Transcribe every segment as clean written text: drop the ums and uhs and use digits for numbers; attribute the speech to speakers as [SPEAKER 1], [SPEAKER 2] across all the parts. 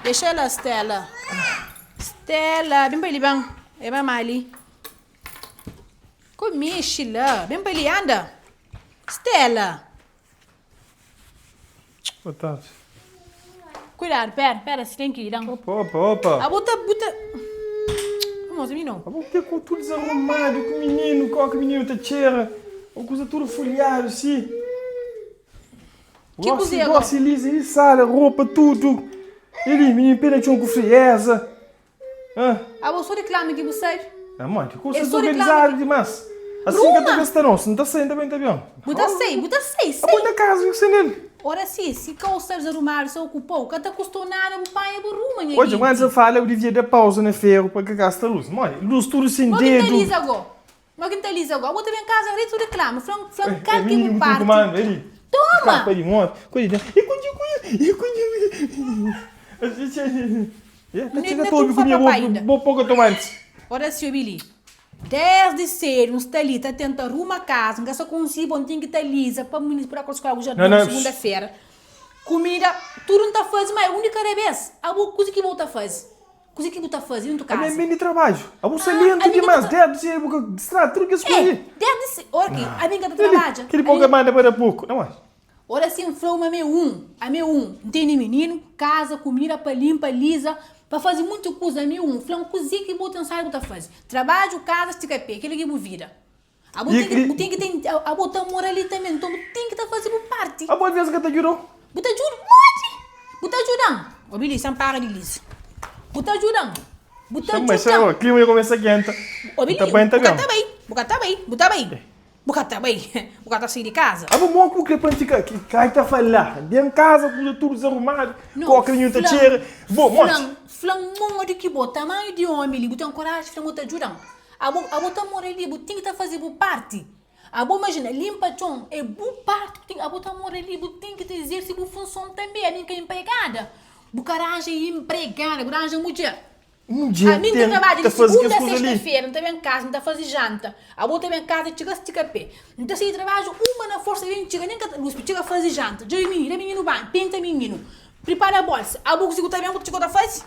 [SPEAKER 1] Dexa la Stela. Stela, ben pa li ben. E ba mali. Ko mexi la. Ben pa li, anda. Stela.
[SPEAKER 2] Boa tarde.
[SPEAKER 1] Cuidado, pera, pera, si tem ki dan.
[SPEAKER 2] Opa, opa, opa.
[SPEAKER 1] Ah, bu ta, bu ta. Vamos, mi não.
[SPEAKER 2] Ah, bu ter com tudo desarrumado, com o menino, qual que o menino tá txera, o coisa tudo folhado, si.
[SPEAKER 1] Ki kuzê agora?
[SPEAKER 2] Gosi, lisa, li sala, roupa, tudo. E li, menino pé na txon ku frieza. Ah.
[SPEAKER 1] Ah, bo só reclama ki bu sabe.
[SPEAKER 2] Ah, mãe, que
[SPEAKER 1] É
[SPEAKER 2] coisa
[SPEAKER 1] só reclama
[SPEAKER 2] desorganizado
[SPEAKER 1] que-
[SPEAKER 2] demais. Assim que
[SPEAKER 1] Ruma!
[SPEAKER 2] eu tô não, se não tá saindo também tá bem.
[SPEAKER 1] Bu ta sai, bu ta sai,
[SPEAKER 2] Ah, põe
[SPEAKER 1] sai.
[SPEAKER 2] na casa, eu sei nele.
[SPEAKER 1] Ora si, si ka sta desarrumado, sa ocupou, ka ta custou nada bu panha bu ruma, nha
[SPEAKER 2] Hoje, quando
[SPEAKER 1] gente.
[SPEAKER 2] você fala, eu devia dar pausa na ferro para que gasta luz. Mãe, luz tudo sem
[SPEAKER 1] Mo ki ta
[SPEAKER 2] dedo.
[SPEAKER 1] lisa go? Mo ki ta lisa go? Bu ta ben casa rito reclama, flan, flan
[SPEAKER 2] É,
[SPEAKER 1] kal ki
[SPEAKER 2] menino,
[SPEAKER 1] bu
[SPEAKER 2] com
[SPEAKER 1] parte.
[SPEAKER 2] comando, ele.
[SPEAKER 1] Toma!
[SPEAKER 2] Capa de moto, coisa de. E continua, e continua. A gente. É, tá
[SPEAKER 1] Nem-
[SPEAKER 2] chegando
[SPEAKER 1] nem
[SPEAKER 2] todo
[SPEAKER 1] tudo
[SPEAKER 2] com minha
[SPEAKER 1] foi papai
[SPEAKER 2] boa,
[SPEAKER 1] ainda.
[SPEAKER 2] boa pouca tomate.
[SPEAKER 1] Ora si, Billy. Desde cedo, um sta li ta tenta arruma casa, nka sa consigo, bom, tem que ta lisa pa minis por acordo escola jardim
[SPEAKER 2] Não, não.
[SPEAKER 1] segunda-feira. Comida, tudo não tá faze, mas a única vez, a boa coisa que vou tá faze. Coisa que vou tá faze dentro de
[SPEAKER 2] A minha
[SPEAKER 1] casa.
[SPEAKER 2] mini de trabalho. A você
[SPEAKER 1] Ah,
[SPEAKER 2] lento
[SPEAKER 1] a minha
[SPEAKER 2] demais,
[SPEAKER 1] tá-
[SPEAKER 2] deve ser, porque distrato, tudo que
[SPEAKER 1] É,
[SPEAKER 2] escolhi.
[SPEAKER 1] desde cedo, ora aqui, a minha tá trabalha.
[SPEAKER 2] Aquele pouco manda para pouco. Não é?
[SPEAKER 1] Ora sim, flou uma meu um, a meu um, entende menino, casa, comida pa limpa, lisa, pa fazer muita coisa a meu um, flou cozinha que vou pensar que tá fazer. Trabalho, casa, estica pé, aquele que vou vida. A
[SPEAKER 2] E
[SPEAKER 1] tem que,
[SPEAKER 2] e-
[SPEAKER 1] tem que tem, a, a botar amor ali também, então tem que tá fazendo parte.
[SPEAKER 2] A boa vez que tá jurou.
[SPEAKER 1] Buta ajuda, monte! Buta ajudando. Ô, Billy, sem para de lisa. Buta ajudando. Buta
[SPEAKER 2] Chama, chama,
[SPEAKER 1] ajudando.
[SPEAKER 2] o clima já começa a quente.
[SPEAKER 1] Ô, Billy,
[SPEAKER 2] Tá bem, tá
[SPEAKER 1] buca
[SPEAKER 2] bem.
[SPEAKER 1] tá bem, buca tá bem, buta bem. Buca tá bem, buca tá saindo de casa.
[SPEAKER 2] A bom que o que que cai tá falar. Dentro de casa, com tudo desarrumado,
[SPEAKER 1] Não,
[SPEAKER 2] com a nenhum tá
[SPEAKER 1] flan-
[SPEAKER 2] cheira. Bom, monte.
[SPEAKER 1] Flan, flan monte que bota tamanho de homem ali, bota coragem, flan bota ajudando. A bo, a bota amor ali, bo tem que tá fazer bo parte. A bo imagina, limpa chão, é bo parte, tem, a bota amor ali, bo tem que te exerce bo função também, a minha que é empregada. Bo coragem é empregada, coragem mulher.
[SPEAKER 2] Um dia
[SPEAKER 1] A mim que
[SPEAKER 2] tem
[SPEAKER 1] trabalha
[SPEAKER 2] tá
[SPEAKER 1] de
[SPEAKER 2] fazer
[SPEAKER 1] segunda a
[SPEAKER 2] as coisas ali.
[SPEAKER 1] sexta-feira, não tá bem em casa, não tá fazer janta. A boa também em casa, chega estica pé. Não tá sair trabalho, uma na força vem, chega nem que luz, chega a fazer janta. Já menino, é menino banho, pinta menino. Prepara a bolsa. A boa que também, chega a fazer.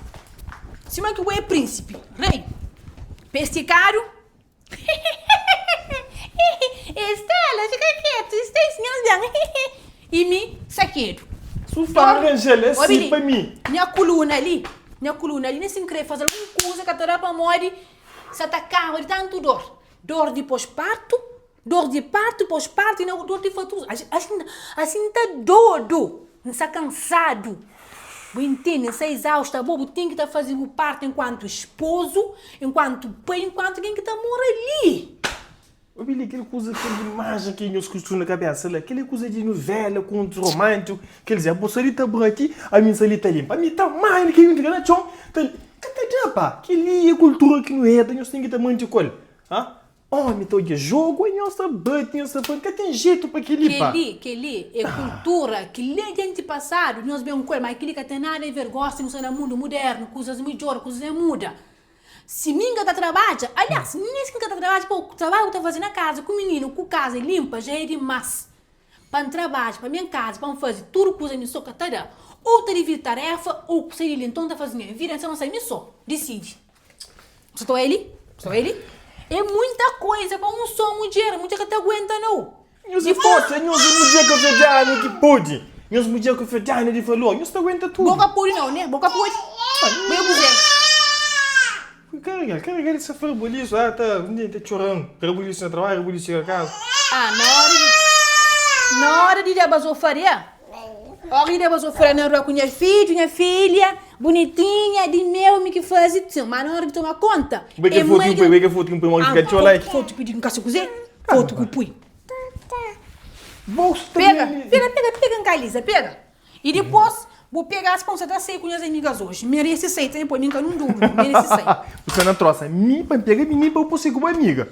[SPEAKER 1] Cima que o é príncipe, rei. Pesticário. Estela, fica quieto, está ensinando. E me, saqueiro.
[SPEAKER 2] Sufá, Rangel, é
[SPEAKER 1] Ô,
[SPEAKER 2] assim
[SPEAKER 1] Billy,
[SPEAKER 2] para mim.
[SPEAKER 1] Minha coluna ali, minha coluna ali, nem se querer fazer alguma coisa que a para morrer, se atacava de tanto dor. Dor de pós-parto, dor de parto, pós-parto e não dor de fatura. Assim, assim, assim tá doido, não está cansado. Bu entende, está exausta, bobo, tem que estar fazendo o parto enquanto esposo, enquanto pai, enquanto quem que está morrendo ali.
[SPEAKER 2] Ô, Billy, aquele coisa, aquela imagem que nós construímos na cabeça, lá, aquela coisa de novela, contos românticos, quer dizer, a bolsa ali tá branca, a minha ali tá limpa, a minha tá mais, que eu não na chão, tá, que tá pá, que ali é cultura que não é, nós tem que tá muito col, ah? Homem, tá de jogo, e nós tá branco, nós tá branco, que tem jeito para aquele, pá.
[SPEAKER 1] Que ali, que ali é cultura, que ali de antepassado, nós bem com mas aquele que tem nada a ver, gosta não no mundo moderno, coisas melhor, coisas muda. Se minha tá trabalha, aliás, nem se tá trabalha, pô, o trabalho que tá fazendo na casa, com o menino, com casa limpa, já é demais. Para trabalho, para minha casa, para fazer tudo coisa me só catada. Ou te divide tarefa, ou se ele então tá fazendo, vira, você não sai me só, decide. Você tô ele? Só ele? É muita coisa para um só mulher, muita que te aguenta não.
[SPEAKER 2] Nós é forte, nós é mulher que eu já que pode. Nós mulher que eu já de falou, nós tá aguenta tudo.
[SPEAKER 1] Boca pode não, né? Boca pode. Meu Zé.
[SPEAKER 2] Carrega, carrega esse rebuliço, ah, tá, tá chorando. Rebuliço no trabalho, rebuliço na casa.
[SPEAKER 1] Ah, na hora de... Na hora de dar basofaria, hora de dar basofaria na rua com minha filha, minha filha, bonitinha, de meu, me que faz isso. Mas na hora de tomar conta...
[SPEAKER 2] Bem que foto que bem que foto que põe
[SPEAKER 1] Ah,
[SPEAKER 2] que like.
[SPEAKER 1] foto pedir um caso cozer, foto com pui.
[SPEAKER 2] Bolso
[SPEAKER 1] Pega,
[SPEAKER 2] também.
[SPEAKER 1] pega, pega, pega, Calisa, pega. E depois, vou pegar as pontas da ceia com minhas amigas hoje. Merece sair, também, pô, nunca não dúvida, merece sair.
[SPEAKER 2] Você não trouxe mim para pegar mim para eu conseguir uma amiga.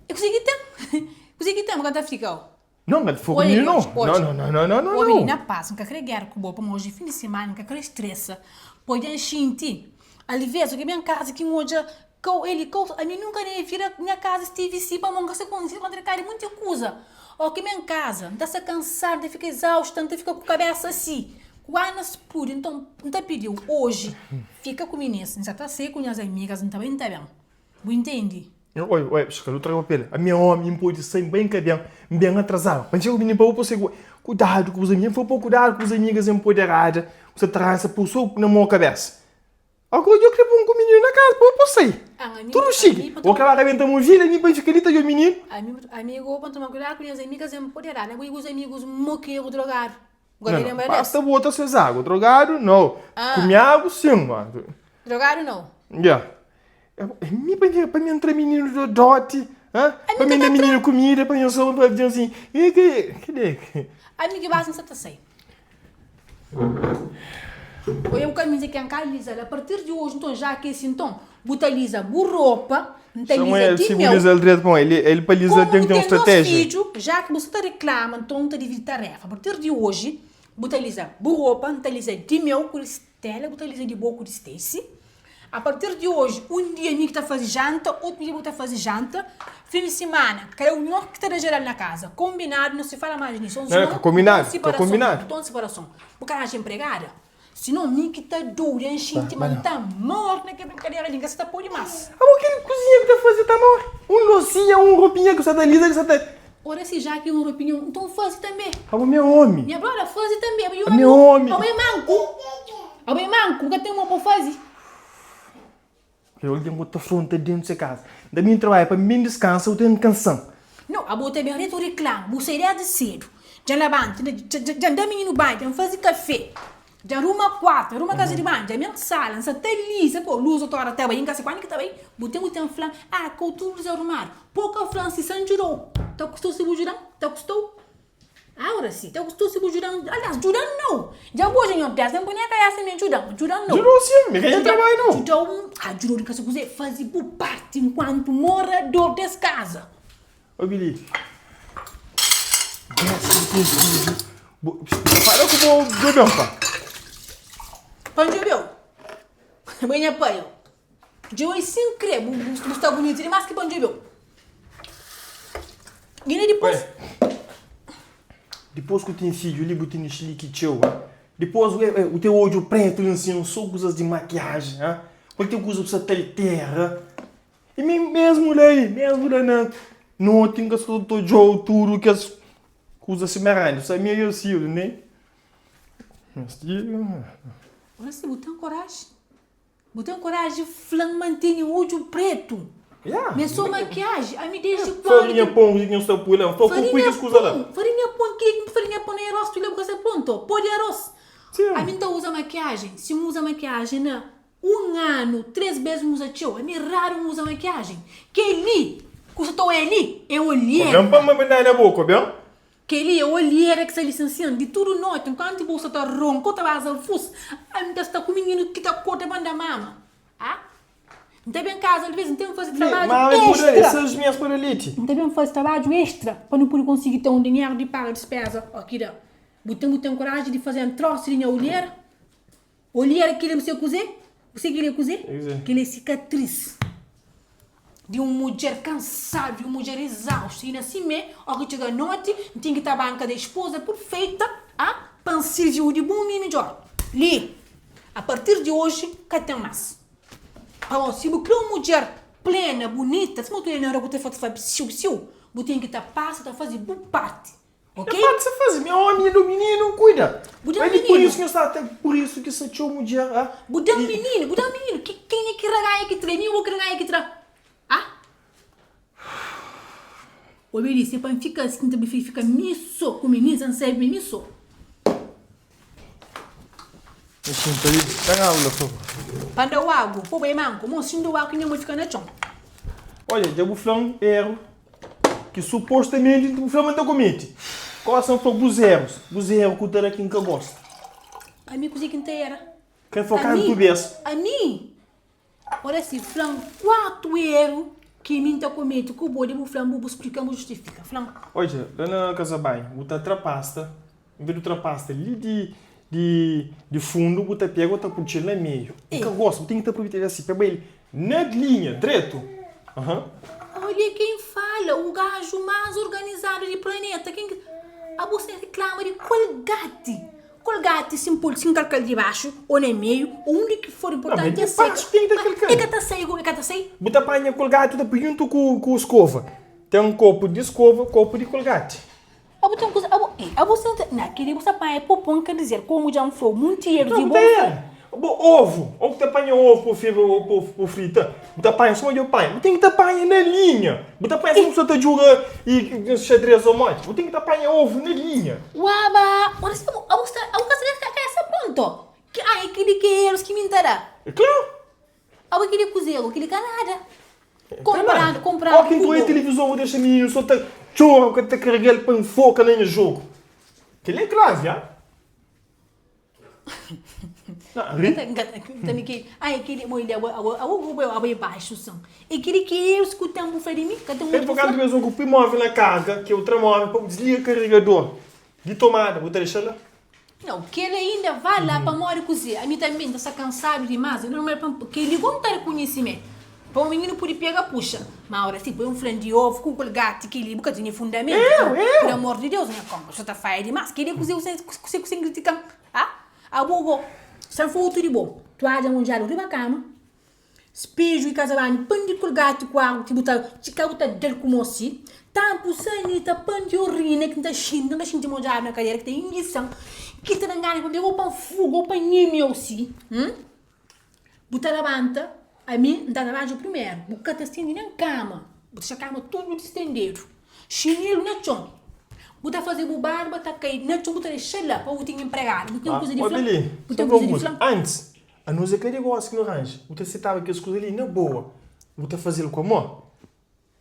[SPEAKER 1] Eu consegui ter, consegui ter, mas tá fica, ó.
[SPEAKER 2] Não, mas fogo
[SPEAKER 1] Olha,
[SPEAKER 2] menino, não.
[SPEAKER 1] hoje,
[SPEAKER 2] Não, não, não, não, não,
[SPEAKER 1] Ô,
[SPEAKER 2] não.
[SPEAKER 1] menina, paz, nunca querer guerra com boa, hoje fim de semana, nunca querer estressa. Pode encher, Alivia, só que minha casa que hoje, com ele, com a mim nunca nem vira minha casa estive se para monga se com se contra cara muita coisa. Ó que minha casa, não tá se cansado, fica exausto, não fica com a cabeça assim. Ku Anas pudi, nton N ta pidi-u oji, fika ku minis, N sa ta sai ku nhas amigas, N ta bai N ta ben. Bu intendi?
[SPEAKER 2] Oi, oi, psh, ka nu tra papel. Ami é omi, N pode sai, N bai N ka ben, N ben atrazadu. Pa N txega ku minin pa bu puse ku. Kudadu ku bus amigas, N fla pa bu kudadu ku bus amigas enpoderada, ku sa transa pui so na mo kabesa. Agora djo kre pun ku mininu na casa pa pa sai. Tudo chique. Vou acabar rebenta mo vida mi pa fica ali ta djo mininu.
[SPEAKER 1] Amigo, pa toma cuidado ku nhas amigas empoderada. Bo e bus amigos moqueiro drogado.
[SPEAKER 2] Não, não, basta bota ses água. Drogado, não. Come água, sim.
[SPEAKER 1] Drogado, não.
[SPEAKER 2] Yeah. Mi pa mi pa mi entra mininu do dote, hã? Pa mi da mininu comida, pa mi só pa dizer assim, e que que
[SPEAKER 1] Amigo, basta sa ta sai. Oia bu camisa ki N ka liza-l a partir di oji nton já ki esi nton bu ta liza bu ropa N ta liza di
[SPEAKER 2] Si bu
[SPEAKER 1] meu
[SPEAKER 2] liza-l dretu pamodi el el pa liza
[SPEAKER 1] Komu
[SPEAKER 2] ten
[SPEAKER 1] bu
[SPEAKER 2] ki ten un
[SPEAKER 1] ten nos
[SPEAKER 2] stratéjia.
[SPEAKER 1] fidju já ki bu sa ta riklama nton N ta dividi tarefa a partir di oji bu ta liza bu ropa N ta liza di meu ku di Stela bu ta liza di bo ku di Stacy A partir di oji, un dia mi ki ta faze janta, otu dia bu ta faze janta. Fin di simana, kada un ki ta da jeral na kaza. Konbinadu, no si fala mas nisu.
[SPEAKER 2] Não, não, ka konbinadu, ka konbinadu.
[SPEAKER 1] Ton siparason. Bu ka ranja enpregada? Sinon mi ki ta dodu, N xinti ma N ta morre na kel brinkadera li, N ka sa ta pode mas.
[SPEAKER 2] Abo kel kuzinha ki ta faze ta morre. Un losinha, un ropinha ki sa ta liza, ki sa ta.
[SPEAKER 1] Ora si ja ki un ropinha, nton faze tanbe.
[SPEAKER 2] Abo mi é omi.
[SPEAKER 1] Nha broda, faze tanbe.
[SPEAKER 2] Abo mi é omi.
[SPEAKER 1] Abo é manku. Abo é manku, bu ka ten mo pa faze.
[SPEAKER 2] Kel algen ku ta fronta dentu se kaza. Nta bin trabadja pa mi bin diskansa, bu ta ben kansan.
[SPEAKER 1] No, abo ta ben retu riklama, bu sai desdi sedu. Dja N labanta, dja N da mininu banhu, dja N faze kafe, dja N ruma kuartu, dja N ruma kaza di banhu, dja N sala, N sa ta liza, po, lus otu ora ta bai, N ka sai kuandu ki ta bai. Bu ten ku ten fla-m, ah, kau tudu dizarumadu. Po ka fla-m si sa N djuda-u. Ta kustou si bu djuda-m? Ta kustou? Aura si, ta kustou si bu djuda-m? Aliás, djuda-m nau! Dja bu odja Nhor Dés, N buneka essa mi, djuda-m, djuda-m nau.
[SPEAKER 2] Djuda-u sin, mi ka nha trabadju nau.
[SPEAKER 1] Djuda-u, ah, djuda-u di ka sa kuzê, faze bu parti nkuantu morador des kaza.
[SPEAKER 2] Obi li, Dés ki ten fidju, bu, fala ku bo djobe-m pa.
[SPEAKER 1] Pa N djobe-u? Bo é nha pai, ô. Djobe sin kre, bu bu sta bunitu dimas ki pa N djobe-u. I na dipôs.
[SPEAKER 2] Dipôs ku ten fidju li bu tene xiliki txeu ha dipôs bu ten odju pretu li nsin so kuzas di makiaji ha kualker kuza bu sa ta altera i mi mesmu la mesmu la na noti N ka sta ta odjau tudu kes kuza sima randi sa mi é si ne.
[SPEAKER 1] Ora si bu ten koraji. Bu ten koraji fla-m ma N tene odju pretu?
[SPEAKER 2] Yeah.
[SPEAKER 1] Ma é so makiaji? Ami desdi kuandu.
[SPEAKER 2] Farinha pon ki nhos ta pui la? Fla ku pui kes kuza la.
[SPEAKER 1] Farinha pon ki ki farinha pon na aros tu la bu ka sa pronto? Po di aros.
[SPEAKER 2] Sim.
[SPEAKER 1] Ami N ta uza makiaji. Si N uza makiaji na un anu, 3 bes N uza txeu. Ami raru N uza makiaji. Kel-li ku sa ta oia li é olhera.
[SPEAKER 2] Kobem pa N manda na bo, kobem?
[SPEAKER 1] Kel-li é olhera ki sta lisensian di tudu noti nkuantu bo sta ta ronka ô ta baza fus, ami ta sta ku mininu ki ta korda pa N da mama. A N ta ben kaza alvês N ten faze trabadju extra. N ta ben faze trabadju extra pa nu pode konsigi ten un dinheru di paga dispeza. Ó ki da. Bu ten bu ten koraji di faze-m trosi di nha olhera? Olhera kel-li bu sabe kuzê? Bu sabe kel-li é kuzê? Kel-li é sikatris di un mudjer kansadu, di un mudjer izaustu. I na simé, óra ki txiga noti, N ten ki ta banka da espoza perfeita, a pa N sirvi-u di bon mi midjór. Li, apartir di oji, ka ten más. Pamodi si bu krê un mudjer plena, bunita, sima bu ta oja na bu ta fla psiu psiu, bu ten ki ta pasa ta faze bu parti. Ok?
[SPEAKER 2] É pa sa faze, mi omi do mininu cuida.
[SPEAKER 1] Bu da
[SPEAKER 2] Mas di por
[SPEAKER 1] mininu.
[SPEAKER 2] isso que está até por isso que sa txeu mudjer, ah.
[SPEAKER 1] Bu da mininu, bu da mininu. Ki kenha ki raganha ki tra? Mi ou ki raganha ki tra? Ah? Obi li, se pa N fika asin, N ta prifiri fika mi so ku mininu, se N sabe mi so.
[SPEAKER 2] N xinta li, da agu la, por favor.
[SPEAKER 1] Pa N da-u agu, po bai manku. Mo, si N da-u agu, nha mai fika na txon.
[SPEAKER 2] Odja, dja bu fla-m eru ki supostamenti bu fla ma N ta komete. Gosi N fla bus erus, bus eru ku ta da ki N ka gosta.
[SPEAKER 1] Ami kuzê ki N ta era?
[SPEAKER 2] Ka N fla kantu bes.
[SPEAKER 1] Ami? Ora si fla-m 4 eru ki mi N ta komete ku bo, di bu fla-m, bu bu splika-m, bu justifika. Fla-m.
[SPEAKER 2] Odja, la na kaza banhu, bu ta tra pasta, en vez di bu tra pasta li di di di fundu, bu ta pega bu ta putxa-l na meiu. N ka gosta, bu ten ki ta prubita el asi, pa bai na linha, dretu. Aham.
[SPEAKER 1] Olha quem fala, o gajo mais organizado di planeta. Quem ki. Abo sa riklama di Colgate. Kolgati sin pol sin kalkal di baxu o na meiu o undi ki for
[SPEAKER 2] Não, mas
[SPEAKER 1] inportanti é
[SPEAKER 2] di
[SPEAKER 1] seka.
[SPEAKER 2] baxu ten ki ta
[SPEAKER 1] Ma
[SPEAKER 2] kalkal.
[SPEAKER 1] e ka ta sai go, e ka ta sai.
[SPEAKER 2] Bu ta panha kolgati bu ta poi djuntu ku ku skova. Ten un kopu di skova, kopu di kolgati.
[SPEAKER 1] Abo ten kuza, abo, e abo sa ta, na keli bu sa panha po pon ka dizer komu dja N flau munti erus
[SPEAKER 2] Não,
[SPEAKER 1] di
[SPEAKER 2] bu
[SPEAKER 1] bo
[SPEAKER 2] ta
[SPEAKER 1] N fla.
[SPEAKER 2] erra. Bo ovu, ou bu ta panha ovu po ferve ou po po frita, bu ta panha suma dja bu panha. Bu ten ki ta panha na linha. Bu ta panha suma bu sa ta juga e xadrez ou modi. Bu ten ki ta panha ovu na linha.
[SPEAKER 1] Uaba, ora si abo, abo sta, abo ka sta ka sta pronto. Ki ai keli ki erus ki mi N ta da.
[SPEAKER 2] É klaru.
[SPEAKER 1] Abo keli kuze abo keli ka nada.
[SPEAKER 2] Ka nada.
[SPEAKER 1] Komparadu, komparadu
[SPEAKER 2] Ó ki
[SPEAKER 1] ku
[SPEAKER 2] N ta oia
[SPEAKER 1] bo.
[SPEAKER 2] tilivizon bu dexa mininu so ta txora ku ta karega-l pa N foka na nha jogu. Keli é gravi, ah.
[SPEAKER 1] N ta mi ki ai keli bo abo abo abo é baixu son. E keli ki erus ku ten bu fla di mi ka ten
[SPEAKER 2] Ten
[SPEAKER 1] otu bu
[SPEAKER 2] kantu
[SPEAKER 1] fla.
[SPEAKER 2] bes ku pui móvel na karga ki outra móvel pa bu desliga karregador di tomada bu ta dexa la.
[SPEAKER 1] Nau, kel ainda va la pamodi kuze? Ami tanbe N ta sta kansadu dimas, é normal pa N kel-li go N ta rekonhese mé pa un mininu pudi pega puxa, ma ora si poi un flan di ovu ku kolgati kel-li bu ka tene fundamentu
[SPEAKER 2] Eu, eu!
[SPEAKER 1] Pur amor di Deus nha konpa, bu sa ta faia dimas, kel-li é kuze kuse ku sen kritika-m? Ah? Abo go, sa N fla otu di bo, tuadja monjadu riba kama, Speju i kaza banhu pan di kolgati ku agu ki bu ta txika bu ta dal ku mo si tampu sanita pan di orina ki nta xinti nta xinti modjadu na kadera ki ta ingisan ki ta dan gana pa bebe o pa fuga o pa nhemeu si hum bu ta labanta ami nta trabadja primeru bu ka ta stende nen kama bu ta dexa kama tudu distendedu xinelu na txon bu ta faze bu barba ta kai na txon bu ta dexa la pa bu ten inpregadu bu ten kuza di fla bu ten kuza di fla.
[SPEAKER 2] Antis Anos é ka di gósi ki nu ranja. Bu ta setaba kes kuza li na boa. Bu ta faze-l ku amor.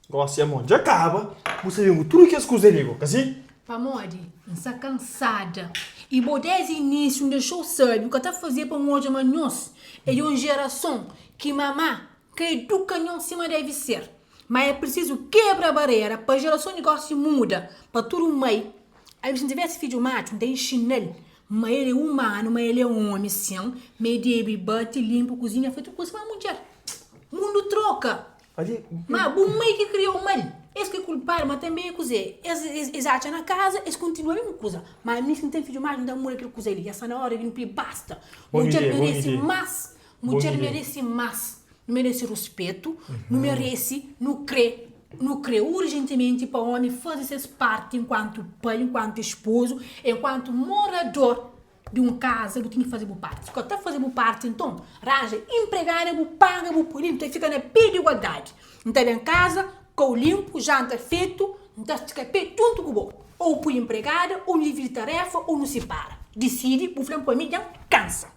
[SPEAKER 2] Gósi amor dja kaba, bu sta ben ku tudu kes kuza li gó, ka si?
[SPEAKER 1] Pamodi N sta kansada. I bo désdi inísiu N dexa-u sabe, bu ka ta faze pa N odja ma nhos é di un jerason ki mamá ka eduka nhos sima debe ser. Má é prisizu kebra barera pa jerason di gósi muda, pa tudu mai. Ami si N tivesse fidju matxu N ta inxina-l ma el é umanu, ma el é omi sin, ma el debe bate, linpa kuzinha, fai tudu kuza sima mudjer. Mundu troka. Ma bu mai ki kria-u mal, es ki é kulpadu, ma tanbe é kuzê? Es es atxa na kaza, es kontinua mesmu kuza. Ma ami si N ten fidju matxu N ta muda kel kuza li. Ya sta na óra di nu pidi basta. Mudjer merese más, mudjer merese más. Nu merese ruspetu, nu merese, nu kre, nu kre urjentimenti pa omi faze ses parti enkuantu pai, enkuantu espozu, enkuantu morador di un kaza, bu ten ki faze bu parti. Si bu ka ta faze bu parti, nton ranja inpregada, bu paga, bu poi linpu, ta fika na pe di igualdadi. N ta ben kaza, kau linpu, janta fetu, N ta fika pe djuntu ku bo. Ou pui inpregada, ou nu dividi tarefa, ou nu sipara. Disidi, bu fla-m pa mi, dja N kansa.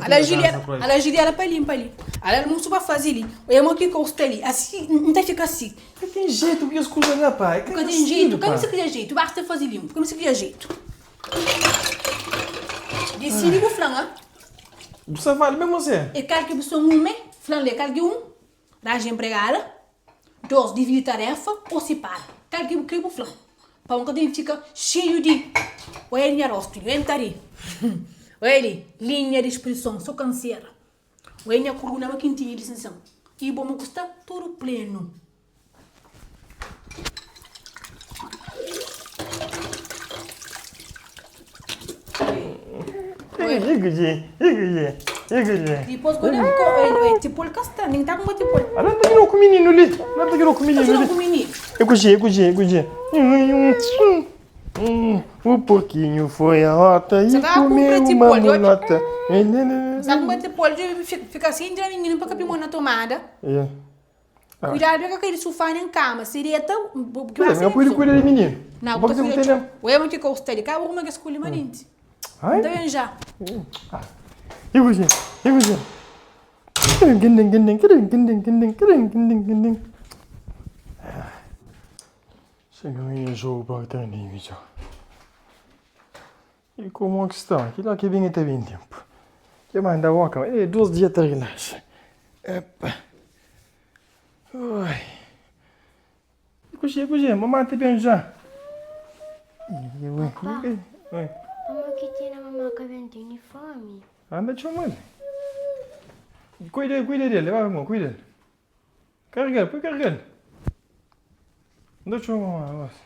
[SPEAKER 1] Ala Juliana, ala Juliana pa li, pa li. Ala almoço pa faze li. Oia mo ki ka sta li. Asi, N ta fika asi.
[SPEAKER 2] Ka ten jetu ku kes kuza la, pá.
[SPEAKER 1] Ka ten jetu, ka meste kria jetu. Basta faze limpu, ka meste kria jetu. Disidi bu fla-m, ha?
[SPEAKER 2] Bu sta fala mesmu asi?
[SPEAKER 1] É kal ki bu sta un, me? Fla-m li, é kal ki un? Ranja enpregada. 2, dividi tarefa ô sipara. Kal ki bu krê bu fla. Pa un ka ten fika xeiu di Oia li nha rostu li, oia N ta ri. Oia li, linha di spreson, so kansera. Oia nha kuruna ma ki N tene li sinsan. I bo ma ku sta tudu plenu. Dipôs ku tipol ka sta, nin ta kuma tipol.
[SPEAKER 2] Ala ta djuda ku mininu li. Ala ta djuda ku mininu li.
[SPEAKER 1] ku mininu.
[SPEAKER 2] E ku e ku e ku O porquinho foi à horta e comeu uma mulota.
[SPEAKER 1] Sa kuma tipol fika assim, dja mininu pa ka pimon na tomada. Kuidadu pa ka kai di sufá nen kama. Si deta, bu ki ba
[SPEAKER 2] Nha pudi kuida di mininu.
[SPEAKER 1] Na, bu ta kuida. Oia ma ki ka sta li. Ka bu kuma kes kuli manenti. Nta ben ja.
[SPEAKER 2] Iguji, iguji. Chega jogo pa treninho já. E como que está? Aquilo aqui vem até bem tempo. Que manda boca, é dois dias tá relaxa. Epa. Ui. Kuxê, kuxê, mamãe tá bem já.
[SPEAKER 3] Papá,
[SPEAKER 2] Oi.
[SPEAKER 3] pamodi ki tina mamá ka ben tene fómi?
[SPEAKER 2] Anda txoma el. Cuida, cuida dele, vai, amor, cuida dele. Carrega, põe carregando. N ta txoma mamá gosi.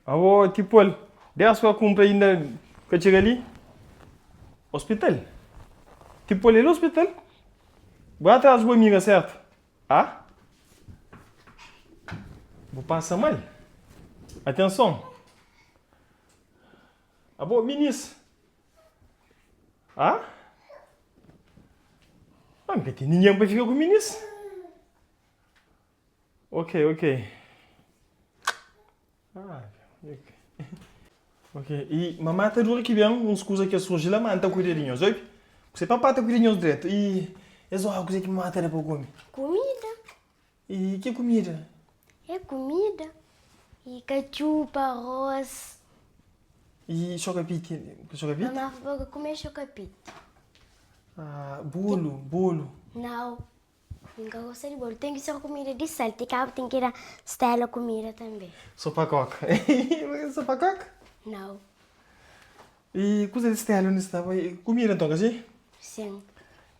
[SPEAKER 2] Abo tipo el des pa kumpra inda ka txiga li hospital tipo el el hospital bu atras bu amiga sertu ah bu pasa mal atenson abo minis ah ah ka ten ningen pa fika ku minis. Ok, ok. Ah, ok. Ok, i mamá ta dura ki ben uns kuza ki surji la, ma N ta kuida di nhos, obi? Kuse papá ta kuida di nhos dretu. I es ora kuze ki mamá ta da pa kume?
[SPEAKER 3] Kumida.
[SPEAKER 2] I ki kumida?
[SPEAKER 3] É kumida. I katxupa, arroz.
[SPEAKER 2] I xokapiti? Xokapiti?
[SPEAKER 3] Mamá fla pa ka kume xokapiti.
[SPEAKER 2] Ah, bolu, bolu.
[SPEAKER 3] Nau. N ka gosta di bolu. Ten ki ser kumida di sal. Ti kabu ten ki da Stela kumida tanbe.
[SPEAKER 2] Sopa koka. Sopa koka?
[SPEAKER 3] Nau.
[SPEAKER 2] I kuza di Stela undi sta? Kumida nton, ka si?
[SPEAKER 3] Sin.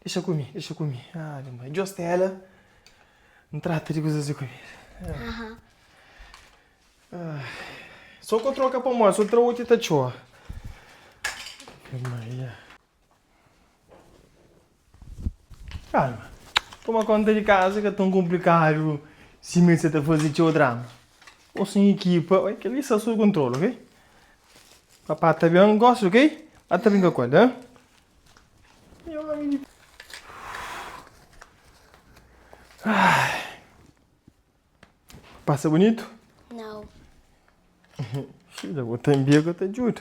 [SPEAKER 2] Dexa kumi, dexa kumi. Ah, di mai. Djo Stela, N trata di kuzas di kumida.
[SPEAKER 3] Aha.
[SPEAKER 2] So ko troka pamodi, so tra otu i ta txora. Maria. Kalma. Toma konta di kaza ka ton konplikadu sima el sa ta faze txeu drama. Bo sen ekipa, oi, kel-li sta sob kontrolu, ok? Papá ta ben gósi, ok? Ba ta brinka ku el, ha? Pasa bunitu?
[SPEAKER 3] Nau.
[SPEAKER 2] Filha, bo tanbe ka ta djuda.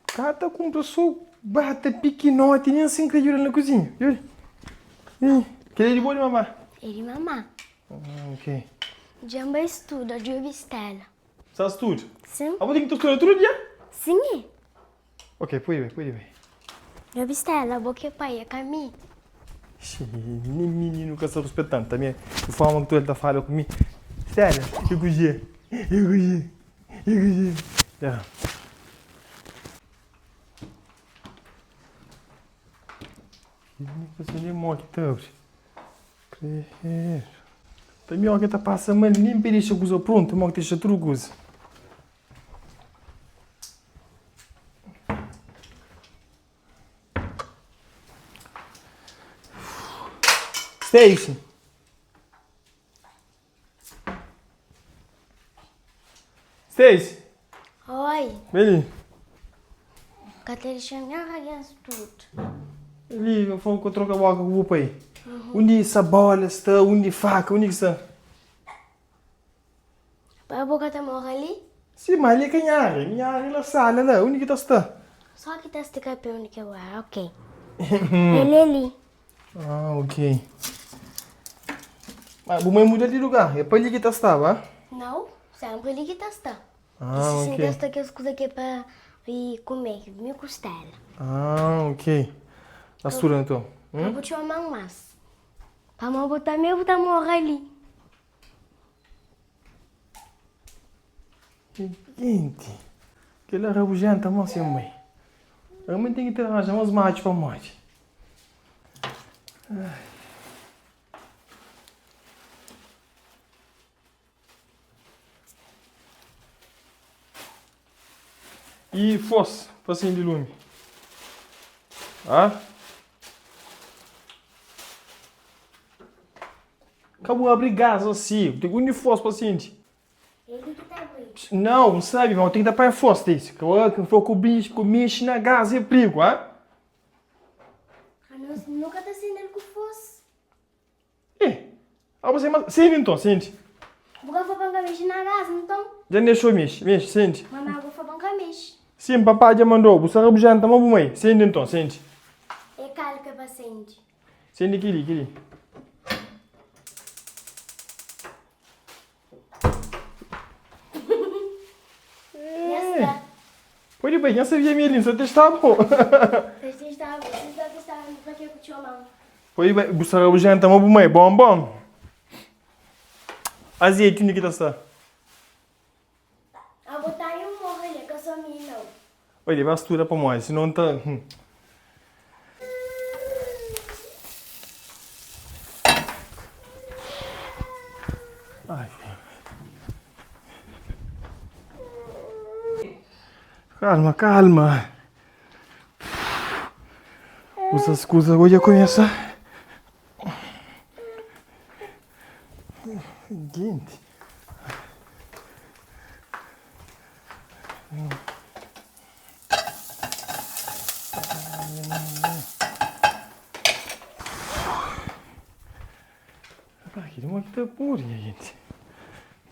[SPEAKER 2] Ka ta kunpra so bata pikinoti, nen sin kre djuda na kuzinha. Djuda. Ih, kel é di bo di mamá?
[SPEAKER 3] É di mamá.
[SPEAKER 2] Ah, ok.
[SPEAKER 3] Dja N bai studa, djobe Stela.
[SPEAKER 2] Sa studa?
[SPEAKER 3] Sin.
[SPEAKER 2] Abo ten ki ta studa tudu dia?
[SPEAKER 3] Sin.
[SPEAKER 2] Ok, pode bai, pode bai.
[SPEAKER 3] Djobe Stela, bo ki é pai, é ka mi.
[SPEAKER 2] Xii, nen mininu ka sta ruspetan tanbe di forma ki tu el ta fala ku mi. Stela, e kuzê? E kuzê? E kuzê? Ya. Mi ka sabe mo ki ta abri. Credo. Tanbe oki ta pasa mal, nin pa e dexa kuza prontu, mo ki ta dexa tudu kuza. Stacy. Stacy.
[SPEAKER 3] Oi.
[SPEAKER 2] Vem ali.
[SPEAKER 3] Ka ta dexa-m arranha tudo.
[SPEAKER 2] Ali, eu falo que eu troco a boca com o pai. Undi essa bola está, undi faca, undi que está?
[SPEAKER 3] Pa bo ka ta mora li?
[SPEAKER 2] Si, ma li é ka nha ária. Nha ária é la sala la. Undi ki ta sta?
[SPEAKER 3] Só ki ta stika pe undi ki bu era, ok. El é li.
[SPEAKER 2] Ah, ok. Ma bu mãe muda di lugar? É pa li ki ta staba?
[SPEAKER 3] Nau, senpri li ki ta sta.
[SPEAKER 2] Ah, ok.
[SPEAKER 3] Si ta sta kes kuza ki é pa kume, mi ku Stela.
[SPEAKER 2] Ah, ok. Ta studa nton?
[SPEAKER 3] Ka bu txoma-m mas. Pamodi bu tanbe bu ta mora li.
[SPEAKER 2] Gente, kel-la rabujenta mó sen mãe. Realmente ten ki ta ranja más matxu pa modi. I fos pa sindi lumi. Ah? Ka bu abri gas asi. Bu ten ki undi fos pa sindi.
[SPEAKER 3] Ele ki ta abri.
[SPEAKER 2] Nau, N sabi, ma bu ten ki ta panha fos, Stacy. Ka ora ki N fla ku ku mexi na gas é prigu, ah?
[SPEAKER 3] Anos nu ka ta sindi-l ku fos.
[SPEAKER 2] Eh, abo sai mas. Sindi nton, sindi.
[SPEAKER 3] Bu ka fla pa N ka mexi na gas, nton?
[SPEAKER 2] Dja N dexou mexi, mexi, sindi.
[SPEAKER 3] Mamá, bu fla pa N ka mexi.
[SPEAKER 2] Sim, papá dja mandou. Bu sta rabujenta ma bu mai. Sindi nton, sindi.
[SPEAKER 3] É kal ki é pa sindi?
[SPEAKER 2] Sindi kili, kili.
[SPEAKER 3] Nha sta.
[SPEAKER 2] Pode bai, nha sabia mi ali, N sta testaba bo.
[SPEAKER 3] Sta testaba, si sta testaba mi pa ke ku txoman?
[SPEAKER 2] Pode bai, bu sta rabujenta ma bu mai. Bom, bom. Azeiti undi ki ta sta?
[SPEAKER 3] Abo ta un morre li, ka so mi nau.
[SPEAKER 2] Oi, ba studa pamodi, sinon ta. Ai. Calma, calma. Kusas, kusa gosi dja kumesa. Gente. Aqui uma que tá purinha, gente.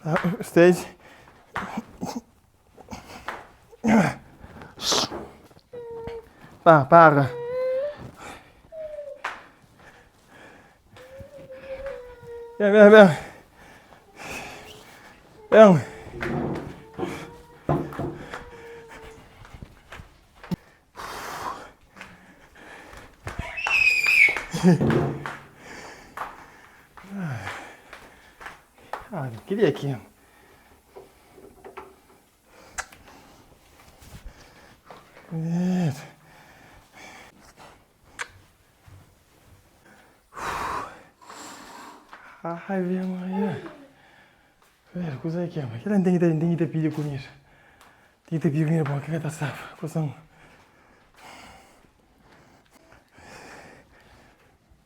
[SPEAKER 2] Tá, steady. Pá, para. Ben, ben, ben. Ben. Ah, queria aqui. Ave Maria. Ver, kuza ki ama. Kila ntengi ta ntengi ta pidi kumida. Ntengi ta pidi kumida pa ka ta safa. Kusan.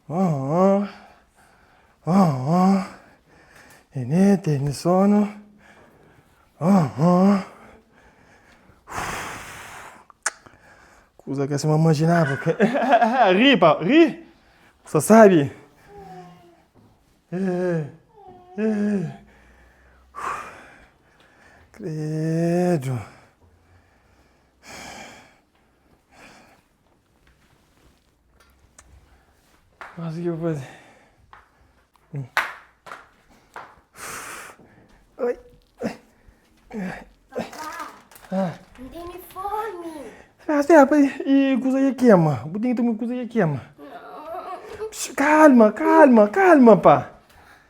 [SPEAKER 2] Oh, oh. Oh, oh. Ene tene sono. Oh, oh. Kuza ka sima imaginava. Ri, pa, ri. Sa sabi. Credo. Quase que eu vou fazer. Ai.
[SPEAKER 3] Papá, N tene fome.
[SPEAKER 2] Espera, espera, pa, e kuza ya kema. Bu ten ki toma kuza ya kema. Calma, calma, calma, pá.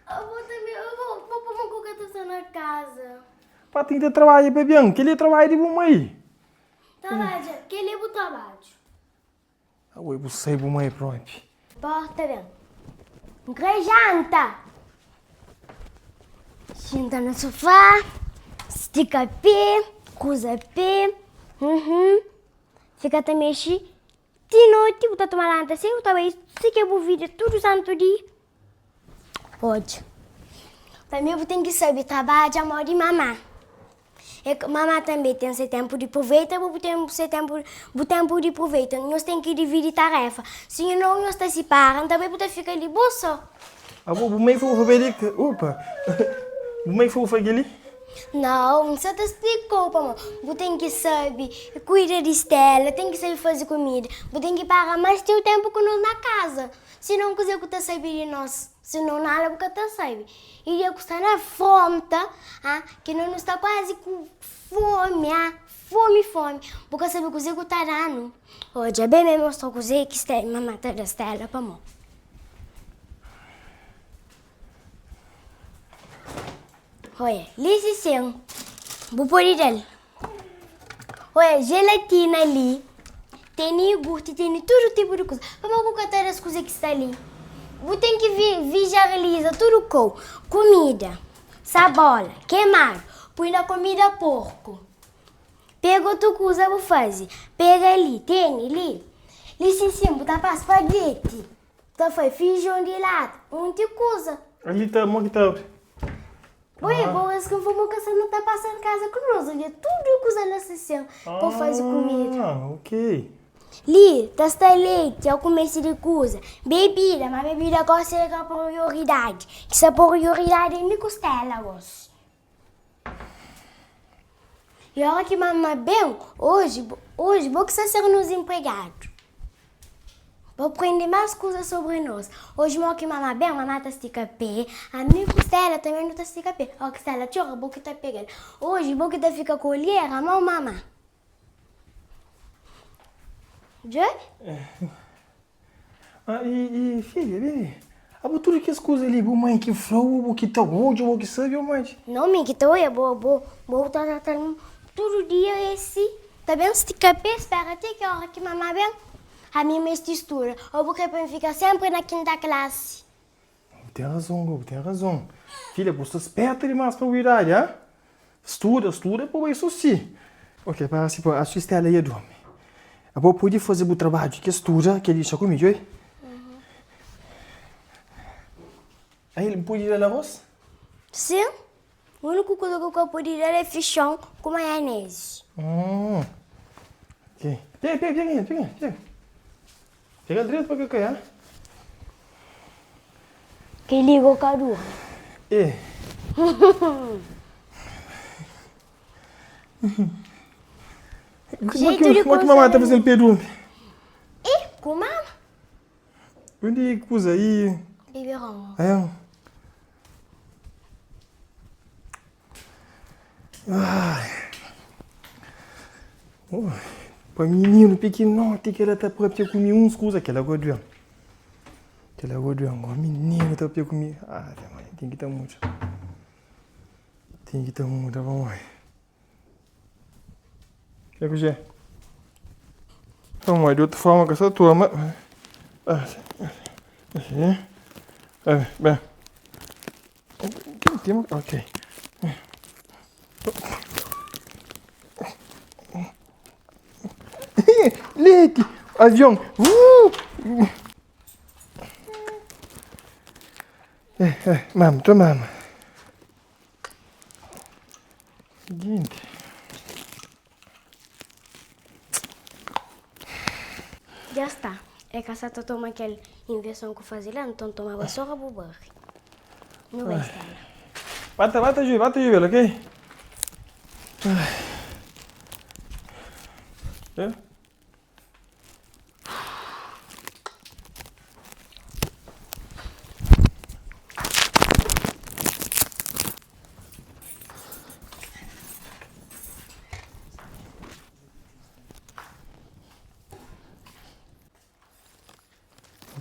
[SPEAKER 3] Abo tanbe, abo, bo poma ku ka ta sta na kaza.
[SPEAKER 2] Pá, ten ki ta trabadja pa ben. Kel-li é trabadju di bu mai.
[SPEAKER 3] Trabadja, kel-li é bu trabadju.
[SPEAKER 2] Abo é bu sai bu mai propi.
[SPEAKER 3] Porta ben. N kre janta. Xinta na sofá, stika pé, kuza pé, uhum. Fika ta mexe ti noti, bu ta toma lanta si, bu ta bai si ke bu vida tudu santu dia. Odja, tanbe bu ten ki sabe trabadja modi mama. E mama tanbe ten se tenpu di pruveita, bo bu ten se tenpu bu tenpu di pruveita. Nhos ten ki dividi tarefa, si nau nhos ta sipara, nta bu ta fika li bo so.
[SPEAKER 2] Abo bu mai fofa pa li opa bu mai fofa kel-li?
[SPEAKER 3] Nau, N sa ta splikau pamodi bu ten ki sabe kuida di Stela, ten ki sabe faze kumida, bu ten ki para más txeu tenpu ku nos na kaza. Sinon kuzê ku ta sabe di nos? Sinon nada bu ka ta sabe. I dia ku sta na fronta, ah, ki no nu sta kuazi ku fomi, ah, fomi, fomi, bu ka sabe kuzê ku ta danu. Odja ben ben mostra kuzê ki sta mama ta da Stela pa mo. Oia, li si sin, bu pode da-l. Oia, jelatina li tene iogurti, tene tudu tipu di kuza. Pamodi bu ka ta da es kuza ki sta li? Bu ten ki vijarializa tudu kou, kumida, sabola, kemadu, pui na kumida porku. Pega otu kuza bu faze, pega li, tene li, li sin sin bu ta pasa spageti. Ta fai fijon di lata, munti kuza.
[SPEAKER 2] Ali ta, mo ki ta abri?
[SPEAKER 3] Bo e bo es ki N fuma ka sa na ta pasa na kaza ku nos, odja tudu kuza na se sen pa faze kumida.
[SPEAKER 2] Ah, ok.
[SPEAKER 3] Li ta sta leiti au kumese di kuza, bebida, ma bebida gosi e ka prioridadi, ki sta prioridadi e mi ku Stela gosi. I ora ki mama ben, oji, oji bo ki sta ser nos inpregadu. Bo prende más kuza sobri nos. Oji mo ki mama ben, mama ta stika pé, ami ku Stela tanbe nu ta stika pé. Ora ki Stela txora, bo ki ta pega-l. Oji bo ki ta fika ku olhera, mau mama. Djobe.
[SPEAKER 2] Ah, i, i filha, bebe, abo tudu kes kuza li, bu mãe ki fla-u, bo ki ta odja, bo ki sabe, ô mãe?
[SPEAKER 3] Nau, mi ki ta odja, bo, bo, bo ta trata-m tudu dia é si. Ta ben stika pé, spera ti ki ora ki mama ben. Ami mesti studa, ô bu kre pa N fika senpri na kinta klasi?
[SPEAKER 2] ten razon go, bu ten razon. Filha, bu sta sperta dimas pa bu idadi, ha? Studa, studa pa bai so si. Ok, para si pa, asu ki Stela ia durmi. Abo pudi faze bu trabadju ki studa, kel li xa ku mi, djoi? Aí, bu pudi da-l aros?
[SPEAKER 3] Sin. Úniku kuza ku ka pudi da-l é fixon ku maionezi.
[SPEAKER 2] Ok. Pega, pega, pega, pega, pega. Pega-l dretu pa ka kai, ha?
[SPEAKER 3] Kel-li go ka dura.
[SPEAKER 2] E.
[SPEAKER 3] Jeito di
[SPEAKER 2] Kuma ki mama ta faze-l pa e durmi?
[SPEAKER 3] E, ku mama.
[SPEAKER 2] Undi kuza i.
[SPEAKER 3] Biberon.
[SPEAKER 2] É. Ai. Oh, pa mininu pikinoti ki ela ta papia ku mi uns kuza, kel-la go duen. Kel-la go duen. Go mininu ta papia ku mi. Ah, ten ki ta muda. Ten ki ta muda pamodi. Ke ku dje? Pamodi di otu forma ka sa toma. Asi. Ben. Ok. Leti! Avion! Mama, toma mama. Seguinte.
[SPEAKER 3] Dja sta. É ka sa ta toma kel inveson ku faze la, nton toma basora bu bari. Nu bai Stela.
[SPEAKER 2] Bata, bata jubi, bata jubi el, ok? É?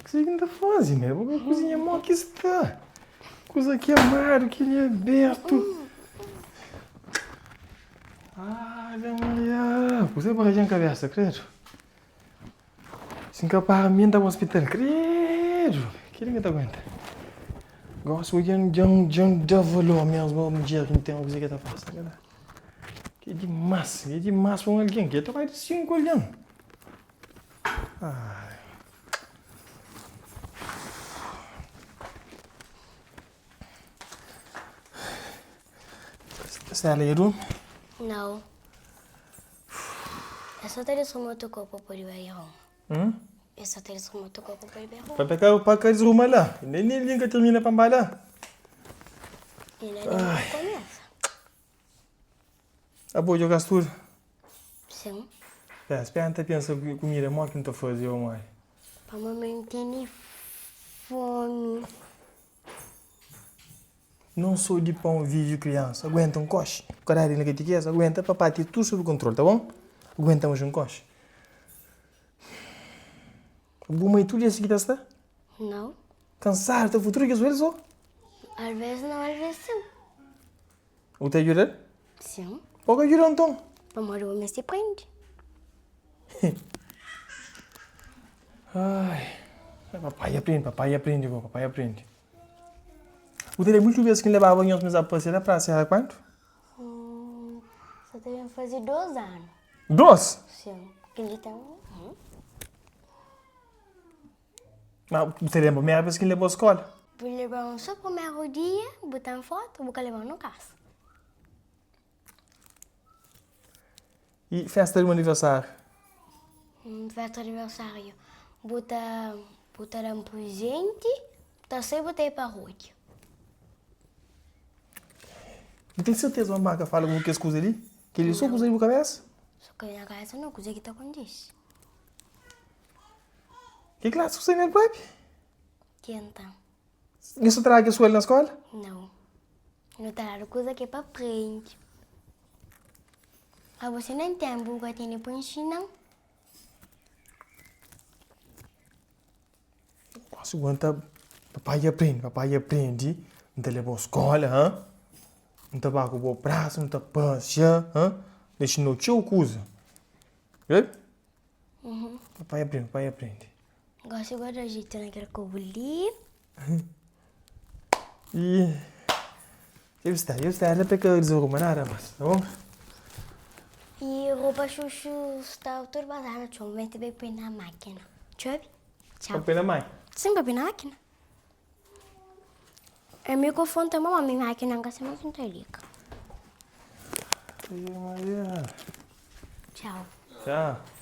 [SPEAKER 2] Kuzê ki N ta faze, né? Bu ka kuzinha mó ki sta. Kuza kemadu, keli abertu. Ave Maria! Kuzê pa rajan kabesa, kredu. Si N ka para mi N ta ba ospital, kredu. Keli N ka ta aguenta. Gosi bo dja dja N da valor mesmu pa mudjer ki N ten, kuzê ki ta pasa. Ki é dimas, ki é dimas pa un algen, ki é ta bai di 5 algen. Stela ya durmi?
[SPEAKER 3] Nau. É só ta desruma otu kopu pa pode bai ruma.
[SPEAKER 2] Hum?
[SPEAKER 3] É só ta desruma otu kopu pa pode bai ruma.
[SPEAKER 2] Pa ka pa ka desruma la. Nem nem ka termina pa ba la.
[SPEAKER 3] Inda nem ka começa.
[SPEAKER 2] Abo djo gas tudu?
[SPEAKER 3] Sim.
[SPEAKER 2] Pera, spera N ta pensa kumida modi ki N ta faze ô modi.
[SPEAKER 3] Pamodi mi N tene fomi.
[SPEAKER 2] Não sou de pão vive criança. Aguenta um coche. Caralho, na catequese, aguenta, papá tem tudo sob controle, tá bom? Aguenta mais um coche. Bu mãe tudo esse que tá está?
[SPEAKER 3] Não.
[SPEAKER 2] Cansado, tá futuro que ele só?
[SPEAKER 3] Às vezes não, às vezes sim.
[SPEAKER 2] Bu ta djuda-l?
[SPEAKER 3] Sim.
[SPEAKER 2] Bo ka djuda nton?
[SPEAKER 3] Pamodi bu meste prende.
[SPEAKER 2] Ai, papai aprende, papai aprende go, papai aprende. Bu ta lembra últimu bes ki N lebaba nhos mesa pa pasea na prasa era kuantu?
[SPEAKER 3] Sa ta ben faze dos anu.
[SPEAKER 2] Dos?
[SPEAKER 3] Sim, kel li ten.
[SPEAKER 2] Ma bu ta lembra primeru bes ki N leba-u skola?
[SPEAKER 3] Bu leba-m so primeru dia, bu ten fotu, bu ka leba-m no kasa.
[SPEAKER 2] I festa di bu aniversáriu?
[SPEAKER 3] Festa di aniversáriu, bu ta bu ta da-m prizenti, bu ta sai bu ta i pa rua.
[SPEAKER 2] Bu ten serteza ma N ka fala ku bu kes kuza li? Kel-li so kuza di bu kabesa?
[SPEAKER 3] So ka nha kabesa no, kuza ki ta kontise.
[SPEAKER 2] Ki klasi ku sta nel papi?
[SPEAKER 3] Kenta.
[SPEAKER 2] Nhos ta traga kes kuel na skola?
[SPEAKER 3] Nau. Nu ta dadu kuza ki é pa prende. Abo si nen tenpu bu ka tene pa nxina-m.
[SPEAKER 2] Gosi bu ta papai dja prende, papai dja prende, N ta leba-u skola, ha? N ta ba ku bo prasa, nu ta pasia, ha? N ta nxina-u txeu kuza. Obi? Papai aprende, papai aprende.
[SPEAKER 3] Gosi guarda jeito na kel kobu li.
[SPEAKER 2] I dja bu sta, dja bu sta, anda pa ka dizaruma nada mas, ta bon?
[SPEAKER 3] I ropa xuxu sta tudu bazadu na txon, meste bai poi na makina. Txobi? Txau.
[SPEAKER 2] Pa poi na makina?
[SPEAKER 3] Sin, pa poi na makina. E mikrofon ta ma mi makina nka sima ki nta liga. Txau.
[SPEAKER 2] Txau.